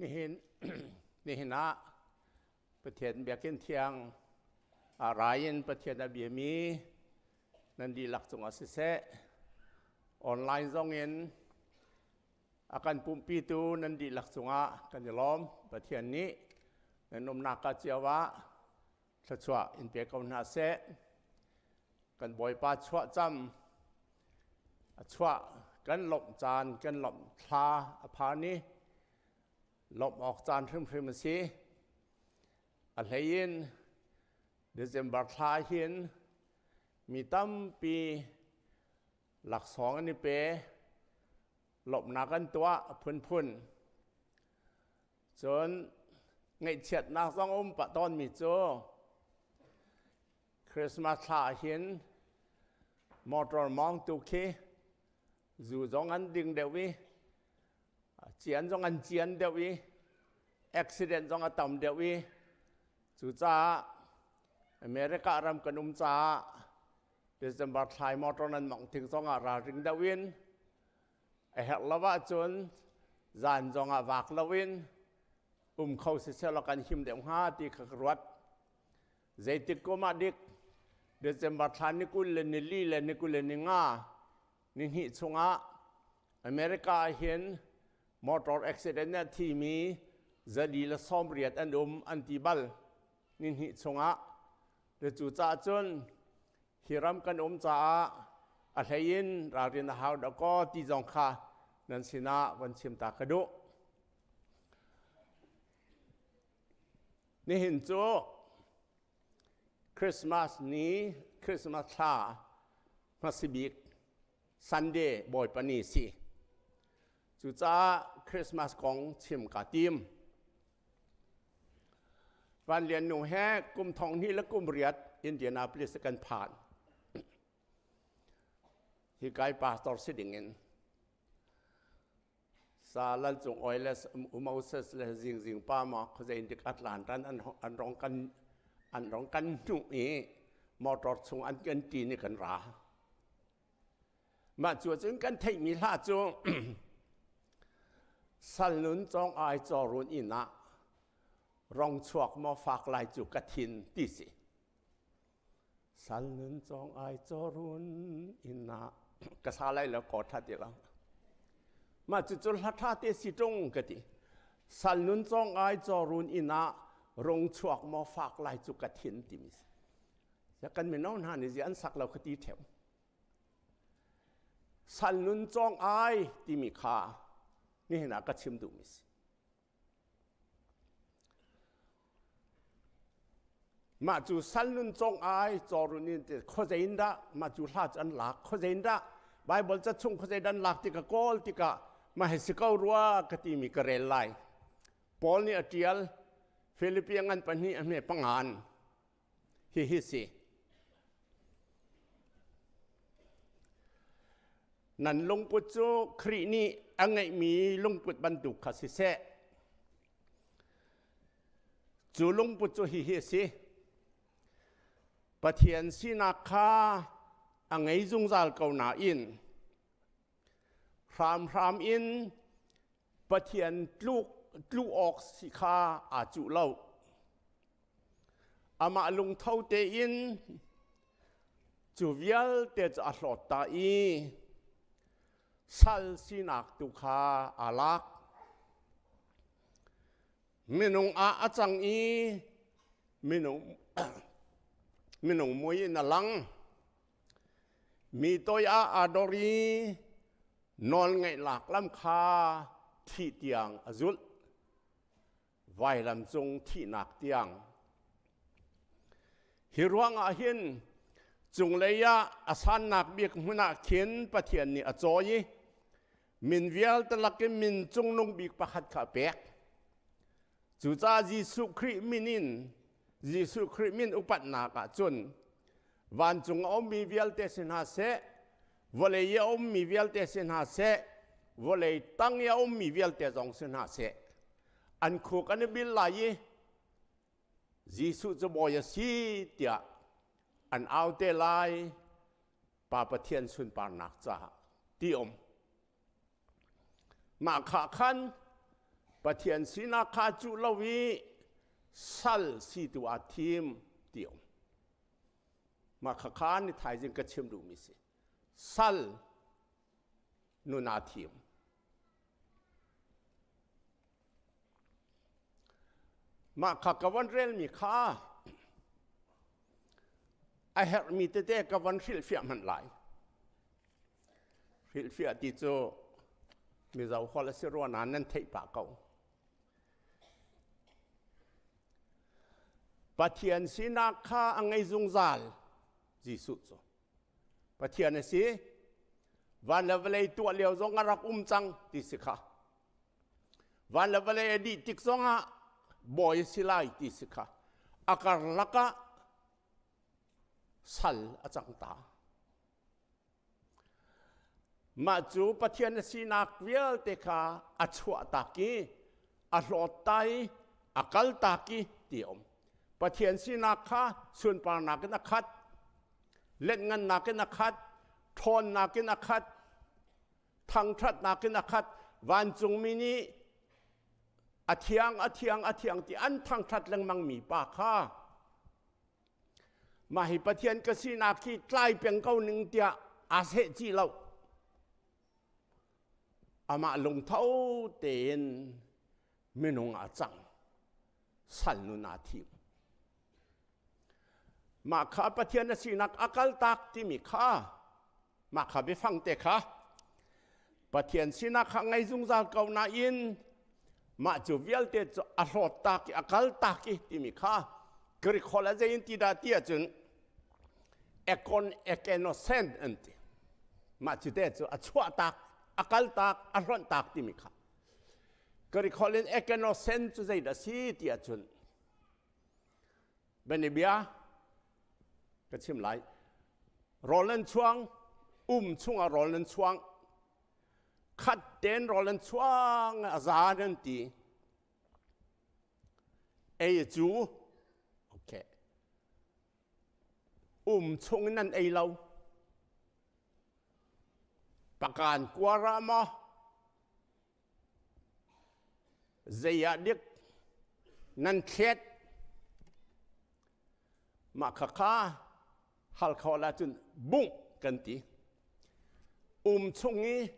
Nihin nihin ah Pathian biakinn thiang a rai in Pathian a biami nan dihlak cungah siseh, online zong in a kan pumhpitu nan dihlak cungah kan i lawm. Pathian nih nan umnak ka cio ah thluachuah in pe ko hna seh. Kan Bawipa chuah cam a chuah kan lawmh caan kan lawmh thla a phan i lawmh awk caan hrimhrim a si. A hlei in December thla hin mi tampi laksawng an i pe, lawmhnak an tuah a phunphun. Cun ngaihchiatnak zong a um pah tawnmi cu Christmas thla ah hin motor mawngtu khi zu zong an ding deuh i cian zong an cian deuh i accident zong a tam deuh i cucaah America ram kan um caah December thla i motor nan mawngh tik zong ah ralring deuh in a herh lo ahcun zan zong ah vak loin um kho siseh law kan him deuh hnga ti kha ka ruat. Zeitik kum ah dik December thla ni 24 le ni 25 ni hnih chungah America ah hin motor accident a thimi 180 an um an ti bal ni hnih chungah. Cu caah cun hi ram kan um caah a hlei in ralrin a hau dakaw ti zong kha nan sinah von chim ta ka duh. Nihin cu Christmas ni, Christmas thla hmasabik Sunday Bawipa ni si. Cucaah Christmas kong chim ka tim. Van Lian Nu he kum 2008 Indianapolis kan phan. Hi kai pastor si ding in sa Lal Cung Oi le Moses le Zing Zing pa ma khuazei dik Atlantan an rong kan an rong kan hnuh i motor chung an kan ti ni kan ra. Mah cu cun kan theihmi hla cu sal nun cawng ai caw run inn ah rong chuak maw fak lai cu ka thin ti si. Sal nun cawng ai caw run inn ah ka sa lai lo ko tha ti lo. Mah cu cu hla tha te si tung ka ti. Sal nun cawng ai caw run inn ah rong chuak maw fak lai cu ka thin timi si. Kan mino hna nih zi an sak lo ka ti theu. Sal nun cawng ai timi kha nihin ah ka chim duhmi si. Mah cu sal nun cawng ai cawrun in te khuazei in dah mah cu hla cu an lak khuazei in dah Bible ca chung khuazei dan lak tikah kawl tikah mah hi si ko rua ka timi ka rel lai. Paul nih a ṭial Filipi ngan pahnih a hme pangan Hihi si. Nan lungput cu Khrih nih a ngeihmi lungput bantuk kha siseh. Cu lungput cu hihi a si. Pathian sinak kha a ngei zungzal ko nain hramhram in Pathian tluk tlu awk si kha aa cuh lo. Amah lungtho tein cu vialte cu a hlawt ta i sal sinak tu kha aa lak. Minung ah a cang i minung minung mui in a lang. Mi toi ah aa dor i nawlngaihnak lam kha thih tiang a zulh. Vailam cung thihnak tiang. Hi ruangah hin cunglei ah a sannak bik hmun ah khin Pathian nih a cawi i min vialte lakin min cungnung bik pakhat kha a pek. Cucaah Jesuh Khrih min in Jesuh Khrih min upatnak ah cun vancung a ummi vialte si hna seh, vawlei i a ummi vialte si hna seh, vawlei tang i a ummi vialte zong si hna seh, an khuk an i bil lai i Jesuh cu bawi a si tiah an au te lai Pa Pathian sunparnak caah ti um. Mah kha khan Pathian sinak kha cuh lo i sal si tu aa thim ti um. Mah khakha ni thaizing ka chim duhmi si. Sal nun aa thim. Mah kha ka van relmi kha a herhmi tete ka van hrilhfiah hmanh lai. Hrilhfiah ti cu Mizo holh a si rua nain nan theih pah ko. Pathian sinak kha a ngei zungzal Jesuh cu. Pathian a si. Van le vawlei tuah lio zong a rak um cang ti si kha. Van le vawlei a dih tik zongah bawi a si lai ti si kha. A karlak ah sal a cang ta. Mah cu Pathian a sinak vialte kha a chuahtak i a hlawt ta i a kaltak i ti a um. Pathian sinak kha sunparnak in a khat, letngannak in a khat, ṭhawnnak in a khat, thangṭhatnak in a khat. Vancungmi nih a thiang, a thiang, a thiang ti an thangṭhat lengmangmi pa kha Mah hi Pathian ka sinak hi tlai peng ko ning tiah aa seh chih lo. Amah lungtho tein minung a cang. Sal nun aa thim. Mah kha Pathian a sinak a kaltak timi kha mah kha biafang te kha Pathian sinak kha ngei zungzal ko nain mah cu vialte cu a hlawt tak i a kal tak i timi kha Greek holh ah zei in ti dah ti ahcun ekon ekenosen an ti. Mah cu te cu a chuah tak, a kal tak, a hlonh tak timi kha. Greek holh in ekenosen cu zei dah si ti ahcun Bianabia ka chim lai. Rawl nan chuang, um chungah rawl nan chuang. Khat ten rawl nan chuang a za nan ti. Ei cu okay. Um chung in nan ei lo. Pakan kuara maw Zei ah dik nan thlet mah khakha hal kho la cun bungh kan ti. Um chung i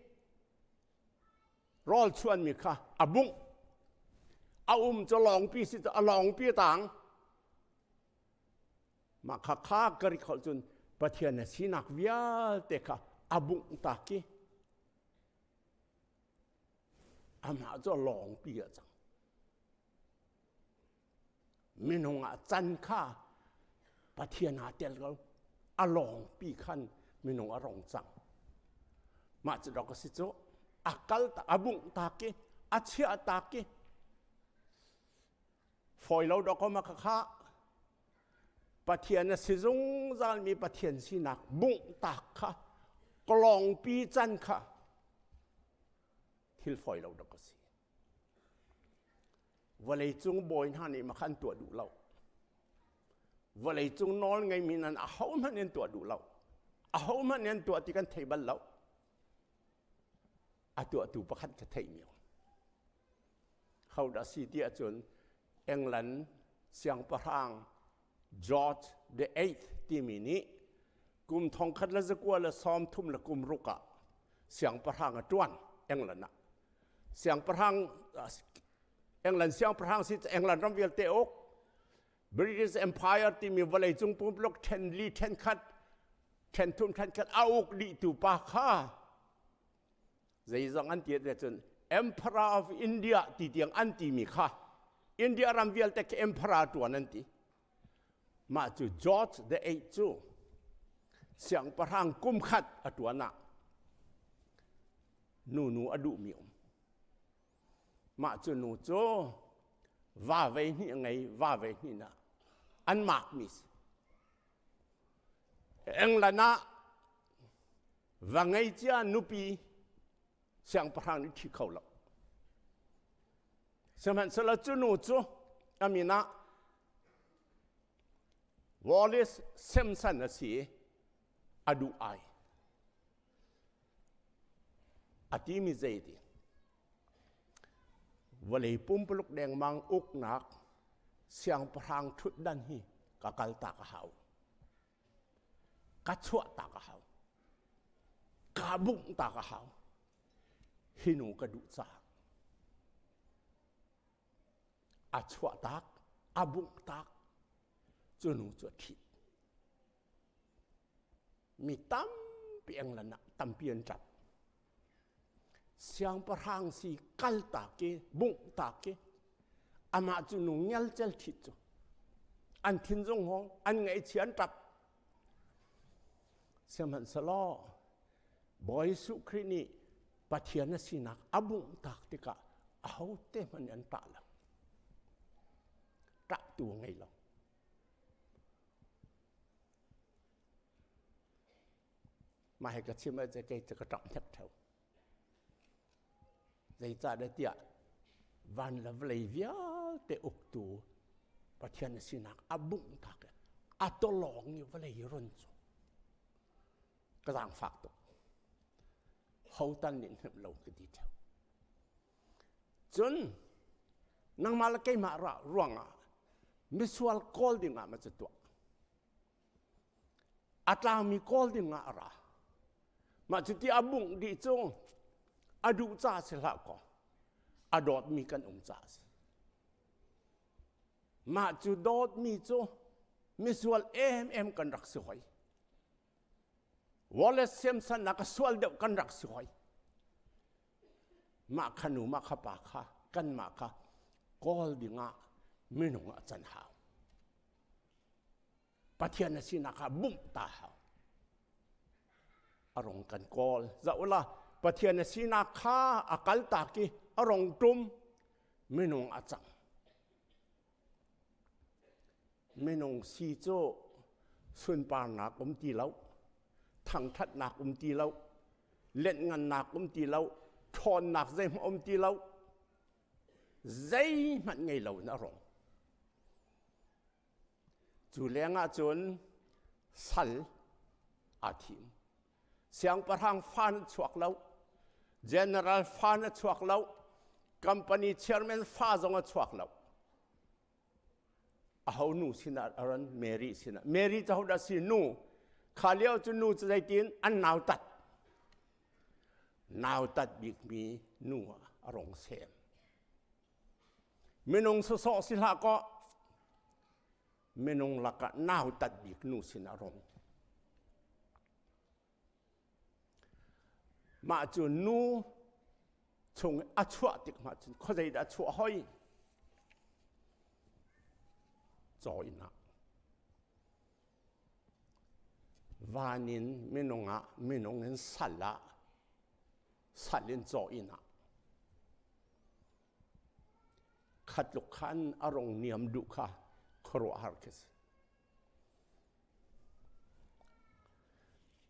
rawl chuanmi kha a bungh. A um cu lawngpi si a lawngpi a tang. Mah khakha ka ri kholh cun Pathian a sinak vialte kha a bungh tak i Amah cu a lawngpi a cang. Minung ah can kha Pathian aa tel ko. A lawngpi khan minung a rong cang. Mah cu dok a si cu a kal tak, a bungh tak i a chiah tak i fawi lo dok ma kha Pathian a si zungzalmi Pathian sinak bungh tak kha kalawngpi can kha thil fawi lo dok a si. Vawleicung bawi hna nih ma kha an tuah duh lo. Vawleicung nawl ngeimi nan ahohmanh an tuah duh lo. Ahohmanh an tuah ti kan thei bal lo. A tuahtu pakhat ka theih mi Hodah si ti ahcun England siangpahrang George the Eighth timi nih kum 1936 ah siangpahrang a ṭuan England ah. Siangpahrang England siangpahrang si England ram vialte uk British Empire timi vawleicung pumpluk ṭhen li ṭhen khat ṭhen thum ṭhen khat a uk dihtu pa kha zeizong an ti cun Emperor of India ti tiang an timi kha India ram vialte khi emperor tuan an ti. Mah cu George the Eighth cu siangpahrang kum khat a tuan ah nu nu a duhmi um. Mah cu nu cu va vei hnih a ngei, va vei hnih na an makmi si. England ah va ngei cia nupi siangpahrang nih ṭhi kho lo. Sihmanhsehlaw cu nu cu a min ah Wallace Simpson a si i a duh ai. A timi zei ti? Vawlei pumpuluk dengmang uknak siangpahrang ṭhutdan hi ka kaltak a hau. Ka chuahtak a hau. Ka bungh tak a hau. Hi nu ka duh caah. A chuahtak, a bunghtak, cu nu cu a ṭhit. Mi tampi England ah tampi an ṭap. Siangpahrang si kaltak i bunghtak i amah cu nu ngelcel ṭhit cu an thin zung hawng an ngaihchia an ṭap. Sihmanhsehlaw Bawi Jesuh Khrih nih Pathian a sinak a bunghtak tikah ahote hmanh nih an ṭah lo. Ṭahtu a ngei lo. Mah hi ka chim ah kei cu ka ṭap hnek ṭheo. Zeicahdah tiah van le vawlei vialte uktu Pathian a sinak a bungh tak i a tawlawng i vawlei run cu ka zaangfak tuk. Hotan nih hnemh lo ka ti ṭheo. Cun nangmah le keimah ruangah misual kawl dingah ma cu tuah. A tlangmi kawl dingah a ra. Mah cuti a bungh dih cu a duh ca si hlah kaw a dawtmi kan um ca a si. Mah cu dawtmi cu misual emem kan rak si hoi. Wallace Simpson nak a sual deuh kan rak si hoi. Mah kha nu mah kha pa kha kanmah kha kawl dingah minung ah can hau. Pathian a sinak ah bumh ta hau. A rong kan kawl. Zoh la Pathian a sinak kha a kal tak i a rong tum minung a cang. Minung si cu sunparnak um ti lo, thangṭhatnak um ti lo, lenhngannak um ti lo, ṭhawnnak zeihmanh um ti lo, zeihmanh ngei lo in a rong. Cu lengah cun sal aa thim. Siangpahrang fa na chuak lo, general fa na chuak lo, company chairman fa zong a chuak lo. Aho nu sinah a ran Mary sinah. Mary cu hodah si nu? Kha lio cu nu cu zeitin an nautat. Nautat bikmi nu ah a rong sem. Minung sawsawh si hlah kaw minung lakah nautat bik nu sinah rong. Mah cu nu chung a chuah tik hma cun khuazei dah a chuah hoi? Caw inn ah. Van in minung ah minung in sal ah sal in caw inn ah khatluk khan a rong niam duh kha khuaruahhar khi si.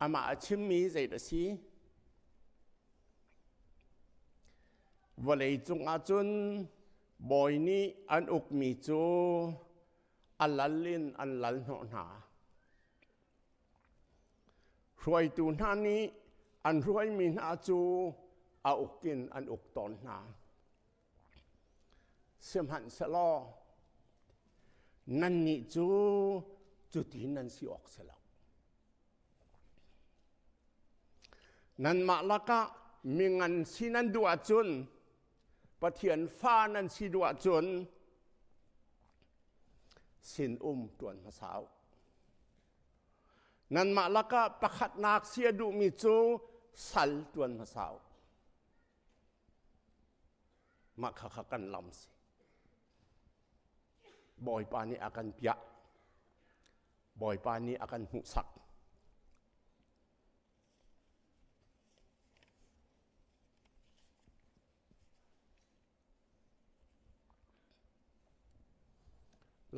Amah a chimmi zei a si? Vawlei cung ahcun bawi nih an ukmi cu a lal in an lal hnawh hna. Hruaitu hna nih an hruaimi hna cu a uk in an uk tawn hna. Sihmanhsehlaw nannih cu cuti nan si awk si lo. Nanmah lakah mingan si nan duh ahcun Pathian fa nan si duh ahcun sinum ṭuan hmasa u. Nanmah lakah pakhatnak si a duhmi cu sal ṭuan hmasa u. Mah kha kha kan lam si. Bawipa nih a kan piah. Bawipa nih a kan hmuhsak.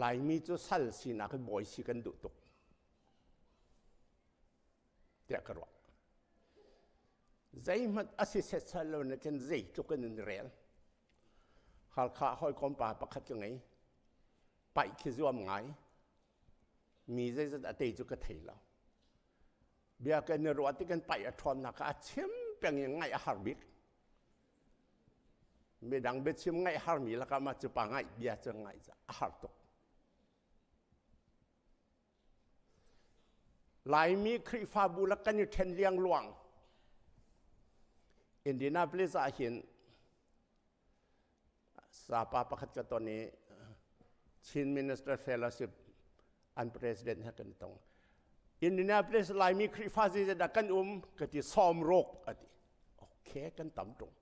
Laimi cu sal sinak hi bawi si kan duh tuk tiah ka ruah. Zeihmanh a si setsai lo na khin zeitluk in an rel. Halkha hawikom pa pakhat ka ngei. Paih khi zuam ngai. Mi zeizat a tei cu ka thei lo. Bia kan i ruah ti kan paih a ṭhawnnak kha a chim peng i ngaih a har bik. Midang biachim ngaih harmi lakah mah cu pa ngaih bia cu ngaih a har tuk. Laimi Khrihfabu lak kan i ṭhen liangluang. Indianapolis ah hin sapa pakhat ka ton i Chin Minister Fellowship an president he kan tong. Indianapolis Laimi Khrihfa zeizat kan um ka ti sawm ruk a ti. Okay, kan tam ṭung.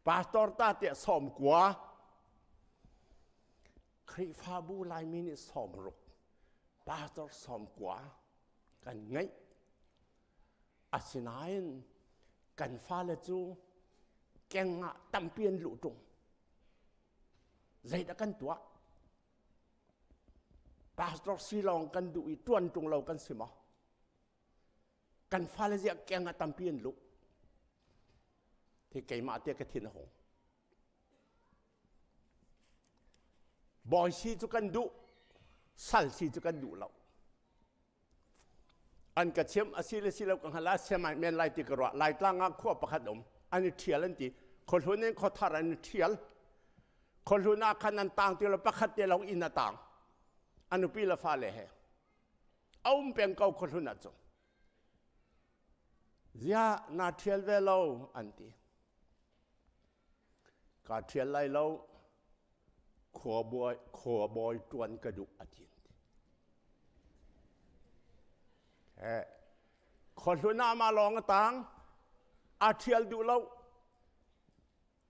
Pastor ta tiah 90. Khrihfabu Laimi nih 60, pastor 90 kan ngeih. Asinain kan fale cu keng ah tampi an luh ṭung. Zeidah kan tuah? Pastor si lawng kan duh i ṭuan ṭung lo kan si maw? Kan fale ziah keng ah tampi an luh. Hi keimah te ka thin a hung. Bawi si cu kan duh, sal si cu kan duh lo. An ka chim a si le si lo ka hngal ah siamai men lai ti ka ruah. Laitlang ah khua pakhat um. An i ṭhial an ti. Khuahlun in khuathar an i ṭhial. Khuahlun ah khan an tang ti lo pakhat te lawng inn a tang. A nupi le fale he. A um peng ko khuahlun ah cun. Ziah naa ṭhial ve lo an ti. Kaa ṭhial lai lo, khuabawi ṭuan ka duh a ti. Khuahlun ah mah lawng a tang, aa ṭhial duh lo,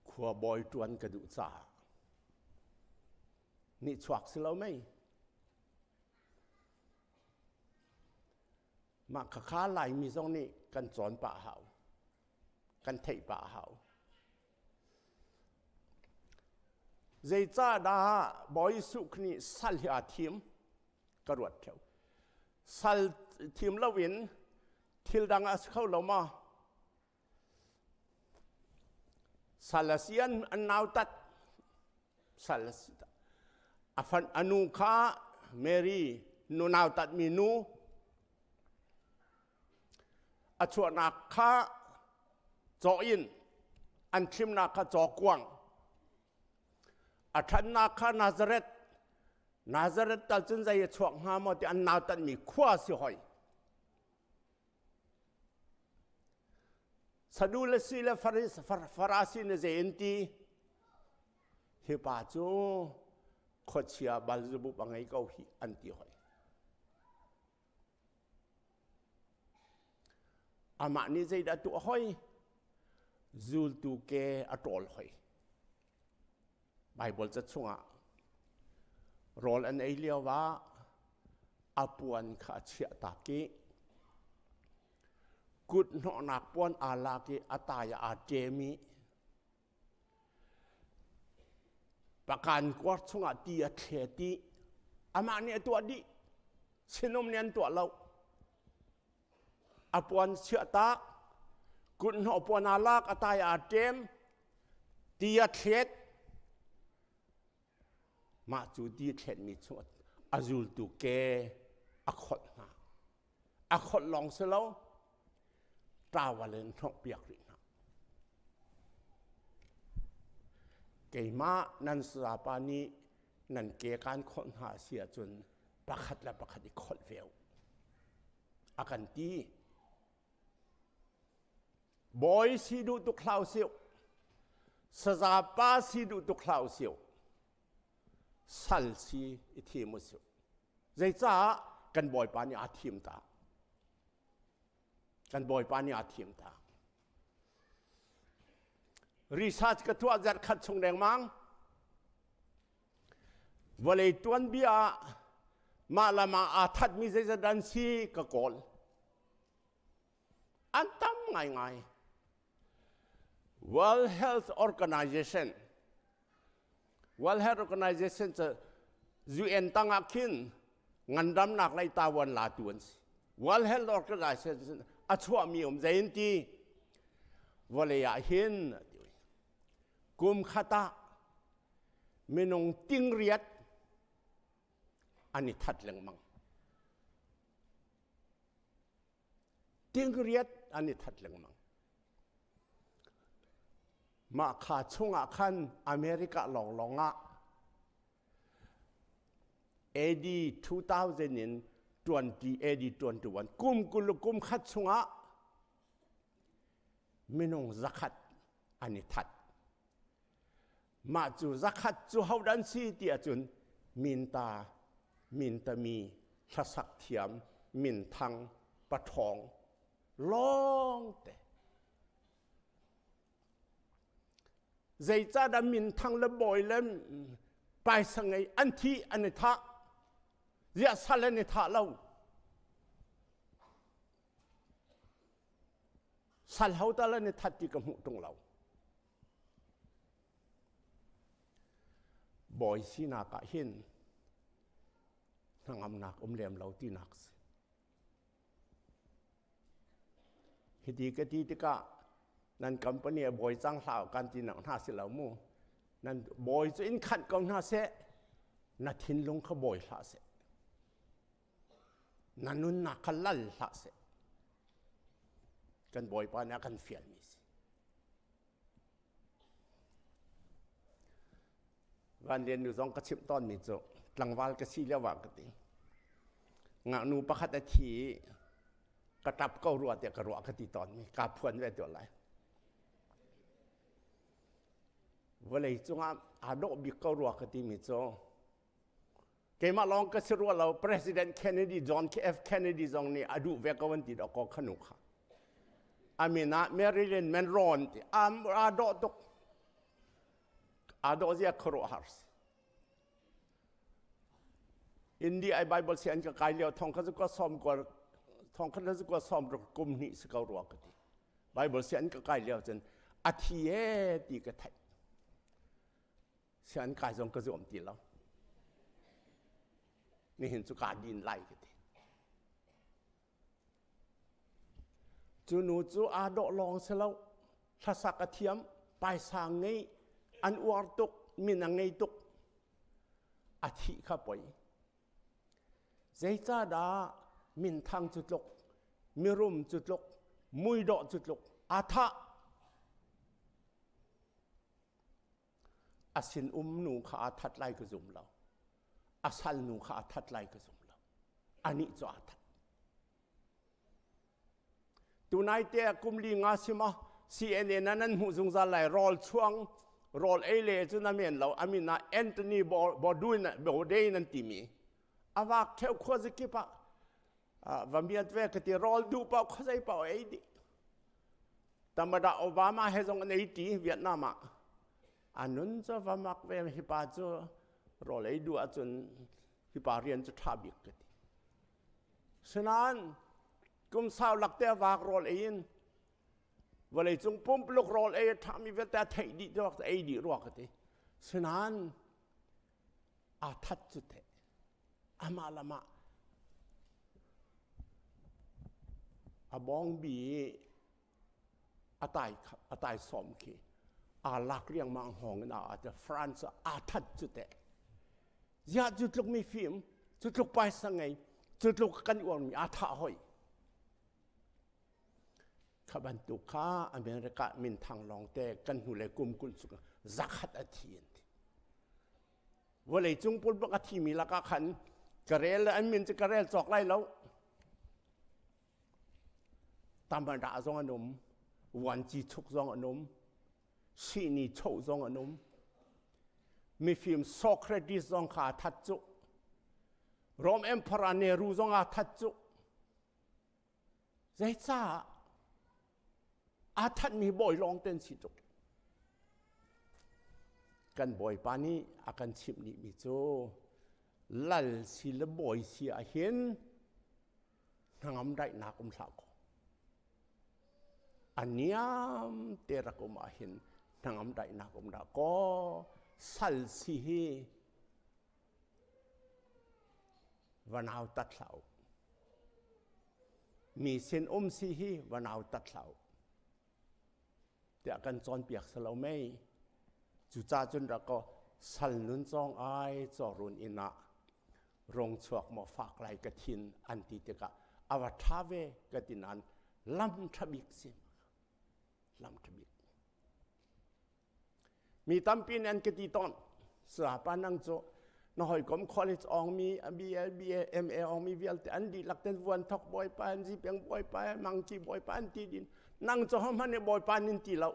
khuabawi ṭuan ka duh caah. Nihchuak si lo mei. Mah khakha Laimi zong nih kan cawn pah hau. Kan theih pah hau. Zeicahdah Bawi Jesuh nih sal hi aa thim? Ka ruat theo. Sal thim loin thil dang a si kho lo maw? Sal a si an nautat. Sal a si. A fan a nu kha Mary nu nautatmi nu a chuahnak kha caw in an thimnak kha caw kuang a ṭhannak kha Nazareth Nazareth tal cun zei a chuak hnga maw ti an nautatmi khua si hoi. Sadulasi le Farasi nih zei an ti? Hi pa cu khuachia Beelzebub a ngei ko hih an ti hoi. Amah nih zeidah tuah hoi? Zultu ke a ṭawl hoi. Baibal ca chungah rawl an ei lio ah a puan kha a chiah tak i kut hnawhnak puan aa lak i a tai ah aa ṭem i pakan kuar chungah ti a thlet i amah nih a tuah dih sinum nih an tuah lo A puan chiahtak, kuthnawh puan aa lak, a tai aa ṭem, ti a thlet. Mah cu ti thletmi chung a zultu ke a kholh hna. A kholh lawng si lo, tawal in hnawhpiak rih hna. Keimah nan sapa nih nan ke kaan kholh hna a si ahcun pakhat le pakhat i kholh ve u. A kan ti. Bawi si duh tuk hlah usih. Saza pa si duh tuk hlah usih. Sal si i thim usih. Zeicah kan Bawipa nih aa thim ta? Kan Bawipa nih aa thim ta. Research ka tuah zarh khat chung lengmang. Vawlei tuanbia ah mah le mah aa thatmi zeizat an si ka kawl. An tam ngaingai. World Health Organization World Health Organization cu UN tangah khin ngandamnak lei tawan latu an si. World Health Organization a chuahmi um zei in ti vawlei ah hin kum khat ah minung 8,000 an i that lengmang. 8,000 an i that lengmang. Mah kha chungah khan America lawnglawng ah AD 2000 in 20 AD 21 kum 20 kum khat chungah minung zakhat an i that. Mah cu zakhat cu hodah an si ti ahcun minta, mintami, hlasak thiam, minthang, paṭhawng lawngte. Zeicahdah minthang le bawi le paisa ngei an thi an i thah? Ziah sal an i thah lo? Sal ho tal an i that ti ka hmuh ṭung lo. Bawi sinak ah hin hnangamnak um lem lo tinak si. Hiti ka ti tikah nan company a bawi cang hlah kan ti nak hna si lo mu. Nan bawi cu in khanh ko hna seh, na thinlung kha bawi hlah seh. Na nunnak kha lal hlah seh. Kan Bawipa nih a kan fialmi si. Van Lian nu zong ka chimh tawnmi cu tlangval ka si lio ah ka ti. Ngaknu pakhat a thi i ka ṭap ko rua tiah ka ruah ka ti tawnmi kaa phuan ve tuah lai. Vawlei cungah aa dawh bik ko rua ka timi cu keimah lawng ka si rua lo President Kennedy John F Kennedy zong nih a duh ve ko an ti dawh ko khanu kha. A min ah Marilyn Monroe ti aa dawh tuk. Aa dawh zia khuaruahhar si. India ai Bible si an ka kai lio thong kha zu ka som ko thong kha zu ka som ruk kum hnih si ko rua ka ti. Bible si an ka kai lio cun a thi e ti ka theih. Si an kai zong ka zuam ti lo. Nihin cu ka din lai ka ti. Cu nu cu aa dawh lawng si lo, hlasak a thiam, paisa ngei, an uar tuk, min a ngei tuk. A thih kha poi. Zeicahdah minthang cu tluk, mirum cu tluk, muidawh cu tluk aa thah? A sinum nu kha aa that lai ka zum lo. A sal nu kha aa that lai ka zum lo. Anih cu aa that. Tunai te kum li nga sima CNN ah nan hmuh zungzal lai rawl chuang rawl ei le cu na men lo amin ah Anthony Bourdain Bourdain an timi awak theu khua zakip ah va miat ve ka ti rawl duh pau khazai pau ei dih Tamada Obama he zong an ei ti Vietnam ah anun cu va mak ve hi pa cu rawl ei duh ahcun hi pa rian cu ṭha bik ka ti sinain kum sau lak te vak rawl ei in vawlei cung pumpuluk rawl ei a ṭhami vialte a theih dih ruak ei dih rua ka ti sinain aa that cu teh amah lamah a bawngbi a tai a tai sawm khi aa lak riangmang hngawng in aa te France aa that cu teh ziah cu tluk mi fim cu tluk paisa ngei cu tluk kan uarmi aa thah hoi kha bantuk kha America minthang lawngte kan hnulei kum 20 chung zakhat a thi an ti vawlei cung pulpak a thimi lakah khan ka rel an min cu ka rel cawk lai lo tamada zong an um vuanci chuk zong an um sihni cho zong an um mifim Socrates zong kha a that cu Rome Emperor Nehru zong a that cu Zeicah aa thanhmi bawi lawng te an si tuk. Kan bawipa nih a kan chimh dihmi cu lal si le bawi si ahhin hnangam daihnak um hlah kaw a niam te rak um ahhin hnangam daihnak um dah kaw sal si hi va nautat hlah u. Mi sin um si hi va nautat hlah u. Tiah kan cawnpiak si lo mei. Cucaah cun rak kaw sal nun cawng ai cawrun inn ah rung chuak maw fak lai ka thin an ti tikah a va ṭha ve ka ti nain lam ṭha bik si. Lam ṭha bik. Mi tampi nih an ka ti tawn. Sapa nang cu na hawikom college ong mi BA, BA, MA ong mi vialte an dihlak ten vuan thok bawipa an zipeng bawipa mangki bawipa an ti din. Nang cu hohmanh nih bawipa nin ti lo.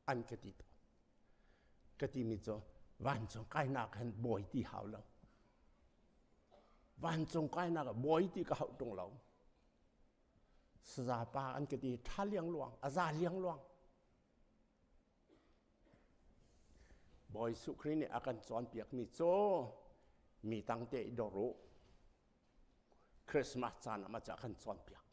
An ka ti tawn. Ka ti mi cu vancung kainak han bawi ti hau lo. Vancung kainak ah bawi ti ka hauh tung lo. Saza pa an ka ti ṭha liangluang, a za liangluang. Bawi Jesuh Khrih nih a kan cawnpiakmi cu mi tangte i dor u. Christmas caan ah mah cu a kan cawnpiak.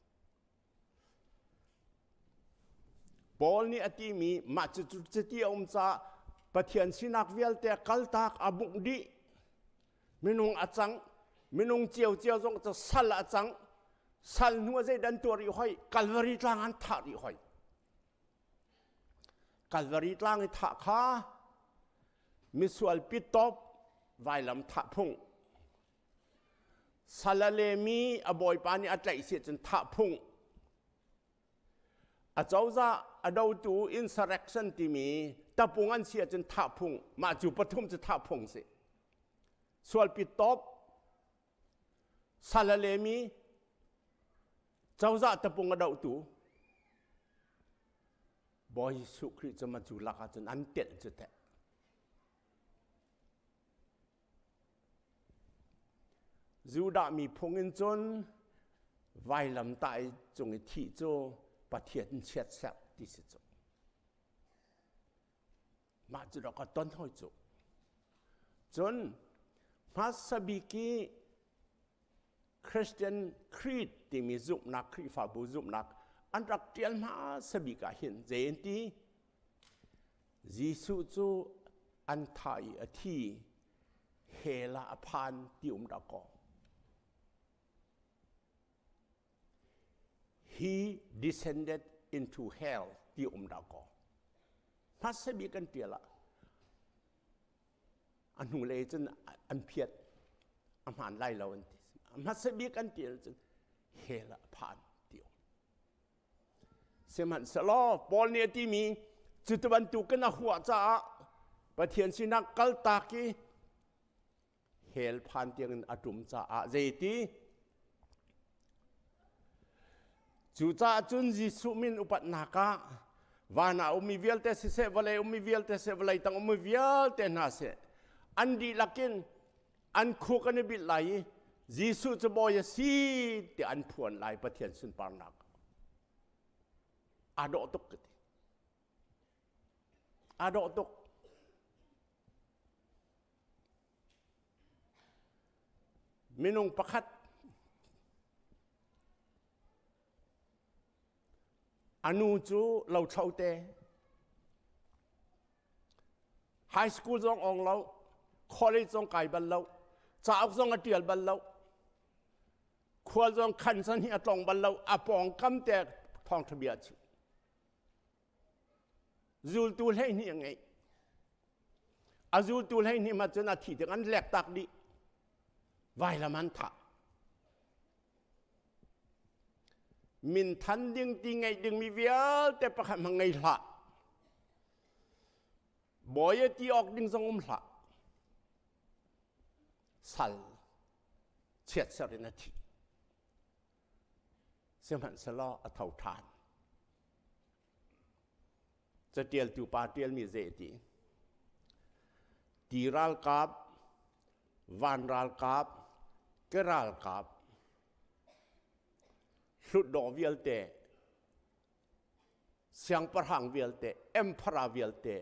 Paul nih a timi mah cu cuti a um caah Pathian sinak vialte kaltak a bungh dih. Minung a cang, minung ciocio zong cu sal a cang. Sal hnu ah zeidah an tuah rih hoi? Kalvari tlang an thah rih hoi. Kalvari tlang i thah kha misual pitop vailam thah phung. Sal a lemi a bawipa nih a tlaih si ahcun thah phung. Acozah a dotu insurrection timi tapung an si ahcun thah phung. Mah cu pathum cu thah phung si. Sualpi top sal a lemi cozah tapung a dohtu Bawi Jesuh Khrih cu ma cu lak ahcun an telh cu teh. Judah miphung in cun vailamtah i cung i thih cu Pathian chiatserh ti si cu. Mah cu rak ka ton hoi cu. Cun hmasa bik i Christian Creed timi zumhnak Khrihfabu zumhnak an rak ṭial hmasa bik ah hin zei an ti? Jesuh cu an thah i a thi, hell ah a phan ti um dah kaw. He descended into hell ti um dah kaw. Hmasa bik an ṭial ah a hnulei cun an phiat a hmaan lai lo an ti. Hmasa bik an ṭial cun hell ah a phan ti um. Sihmanhsehlaw Paul nih a timi cu bantukin a huah caah Pathian sinah kaltak i hell phan tiangin a ṭum caah zeiti Cucaah cun Jesuh min upatnak ah van ah ummi vialte siseh, vawlei ummi vialte siseh, vawlei tang ummi vialte hna seh, an dihlak in an khuk an i bilh lai i Jesuh cu Bawi a si tiah an phuan lai Pathian sunparnak. Aa dawh tuk ka ti. Aa dawh tuk. Minung pakhat a nu cu lothlo te high school zong ong lo college zong kai bal lo cauk zong a tial bal lo khual zong khan san hi a tlong bal lo a pawngkam te thawngtha bia chim Zultu 12 a ngeih. A zultu 12 ma cun a thi tik an lek tak dih. Vailam an thah. Min than ding ti ngeih dingmi vialte pakhat hmang ngei hlah. Bawi a ti awk ding zong um hlah. Sal chiatser in a thi. Sihmanhsehlaw a tho ṭhan. Catialtu pa ṭialmi zei a ti? Ti ralkap, van ralkap, ke ralkap, hlutdaw vialte, siangpahrang vialte, emperor vialte,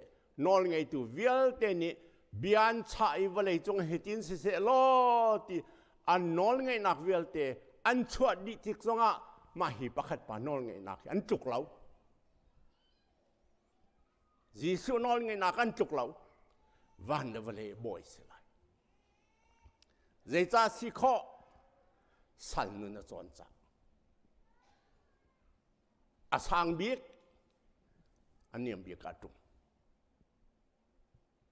nawlngeitu vialte nih bia an chah i vawleicung hitin siseh law ti an nawlngeihnak vialte an chuah dih tik zongah mah hi pakhat pa nawlngeihnak hi an tluk lo. Jesuh nawlngeihnak an tluk lo. Van le vawlei bawi si lai. Zeicah si khawh? Sal nun a cawn cang. A sang bik, a niam bik ah ṭum.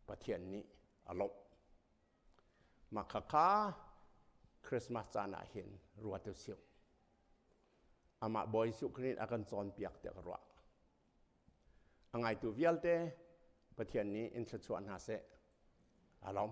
Pathian nih a lawmh. Mah khakha Christmas caan ah hin ruat u sih. Amah Bawi Jesuh Khrih a kan cawnpiak tiah ka ruah. A ngaitu vialte Pathian nih in thluachuah hna seh. Alom.